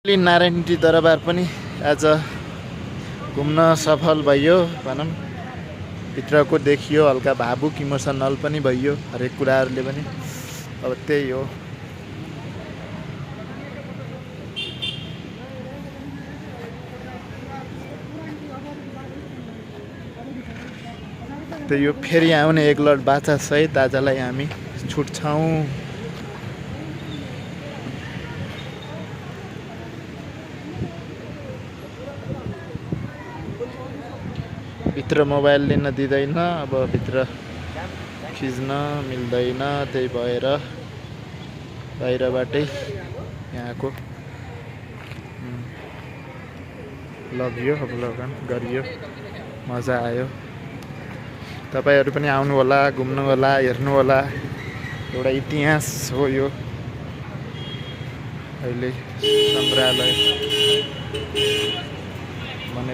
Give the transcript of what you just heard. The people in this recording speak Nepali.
नारायणी दरबार पनि आज घुम्न सफल भयो भनौँ। भित्रको देखियो, हल्का भावुक इमोसनल पनि भइयो हरेक कुराहरूले पनि। अब त्यही हो। त्यही हो, फेरि आउने एकलट बाचा सहित आजलाई हामी छुट्छौँ। भित्र मोबाइल लिन दिँदैन, अब भित्र खिच्न मिल्दैन, त्यही भएर बाहिरबाटै यहाँको लगियो, अवलोकन गरियो, मजा आयो। तपाईहरु पनि आउनु होला, घुम्नु होला, हेर्नु होला। एउटा इतिहास हो यो। अहिले संग्रहालय भनेको